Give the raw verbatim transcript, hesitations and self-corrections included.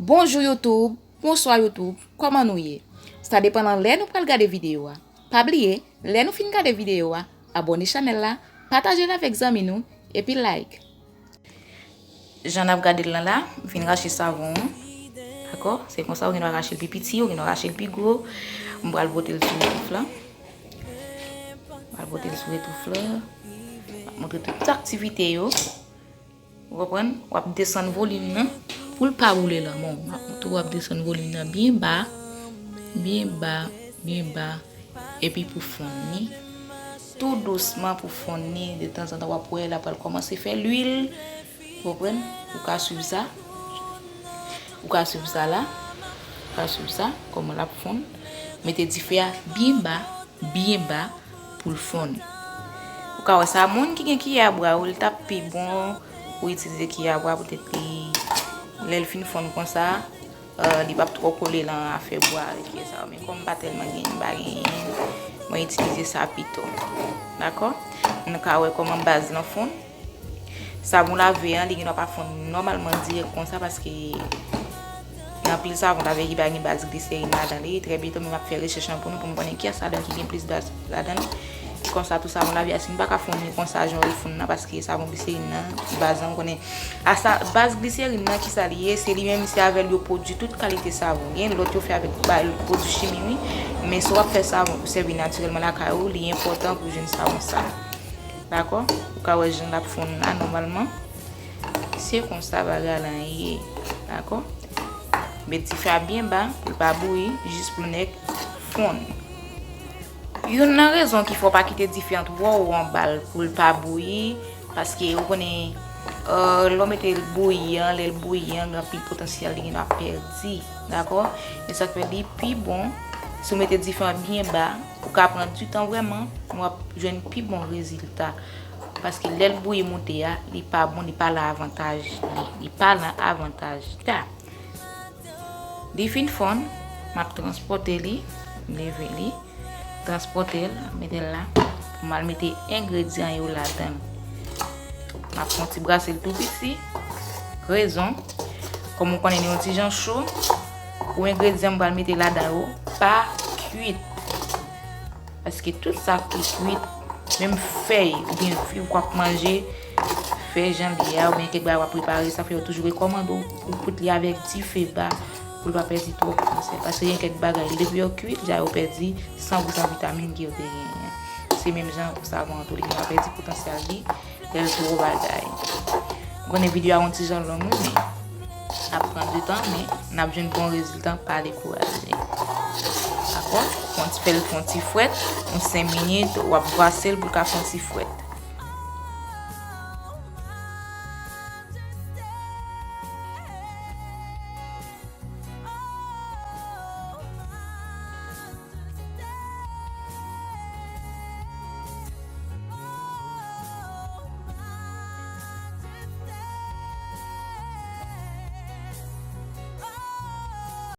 Bonjou YouTube, bonswa YouTube, kòman nou ye? Sa depan nan lè nou pral gade videyo a. Pa bliye, lè nou fin gade videyo a, abòne chanèl la, pataje l avèk zanmi nou, epi like. Jan n ap gade l lan la, m fin rache savon an. Dakò? Se konsa, ou gen dwa rache l pi piti, ou gen dwa rache l pi gwo. M pral pote l sou retouf la. M pral pote l sou retouf la. M ap montre tout aktivite yo. Ou konprann? W ap desann volim nan pou l pa boule lanmò w. M ap montre w ap desann volim nan byen ba, byen ba, byen ba. Epi pou fonn li, tou dousman pou fonn li. Detanzantan w ap wè l ap pral kòmanse fè lwil. Ou konprann? Ou ka swiv sa. Ou ka swiv sa la. Ou ka swiv sa, kòman l ap fonn. Mete dife a byen ba, byen ba pou l fonn. Ou ka wè sa, moun ki gen kiyè a bwa, wi, li t ap pi bon pou itilize kiyè a bwa, poutèt li, lè l fin fonn konsa, euh, li p ap twò kole lan afè bwa avèk kiyè sa yo. Men kòm m pa tèlman gen, m pa genyen, mwen itilize sa pito. Dakò? Nou ka wè kòman baz lan fonn. Savon lave an, li gen dwa pa fonn nòmalman dirèk konsa, paske gen anpil savon lave ki pa gen baz gliserin ladan li. Trè byento, men m ap fè rechèch lan pou nou, pou m konnen kiyès ladan ki gen plis baz ladan li. Konsa tou, savon lave a, si nou pa ka fonn li konsa, jan w fonn nan, paske savon gliserin nan, baz lan, ou konnen, a sa, baz gliserin nan, kisa li ye? Se li menm, se avè l yo pwodui tout kalite savon. Gen lòt yo fè avèk ba-, pwodui chimi, wi. Men si w ap fè savon pou sèvi natirèlman lakay ou, li enpòtan pou jwenn savon sa. Dakò? Ou ka wè jan l ap fonn la, nòmalman. Se konsa bagay lan ye. Dakò? Met dife a byen ba, pou l pa bouyi, jis pou l nèk fonn. Youn nan rezon ki fè w pa kite dife an twò wo anba l pou l pa bouyi, paske ou konnen, euh, lè w mete l bouyi an, lè l bouyi an, gen anpil potansyèl li gen dwa pèdi. Dakò? E sa k fè li pi bon, si w mete dife an byen ba, ou ka pran ditan vrèman, w ap jwenn pi bon rezilta. Paske lè l bouyi moute a, li pa bon, li pa lan avantaj li. Li pa lan avantaj ta. Li fin fonn, m ap transpòte li, m leve li, transpòte l, mete l la, pou m al mete engredyan yo ladan l. M ap fè yon ti brase l tou piti. Rezon, kòm ou konnen li yon ti jan cho, pou engredyan m pral mete ladan yo, pa kwit. Paske tout sa ki kwit, menm fèy oubyen fwi w ap manje, fèy jan l ye a, oubyen kèk bagay w ap prepare, sa fè yo toujou rekòmande w pou kwit li avèk dife ba, pou l pa pèdi twòp potansyèl. Paske gen kèk bagay, depi yo kwit, ja yo pèdi san pou san vitamin ke yo te genyen an. Se menm jan pou savon an tou, li gentan pèdi potansyèl li, lè l twò bagay. M konnen videyo a yon ti jan long, wi, men n ap pran de tan, men n ap jwenn bon rezilta, pa dekouraje. Dakò? Fè yon ti, fè l fè yon ti frèt, yon senk minit, w ap brase l pou l ka fè yon ti frèt.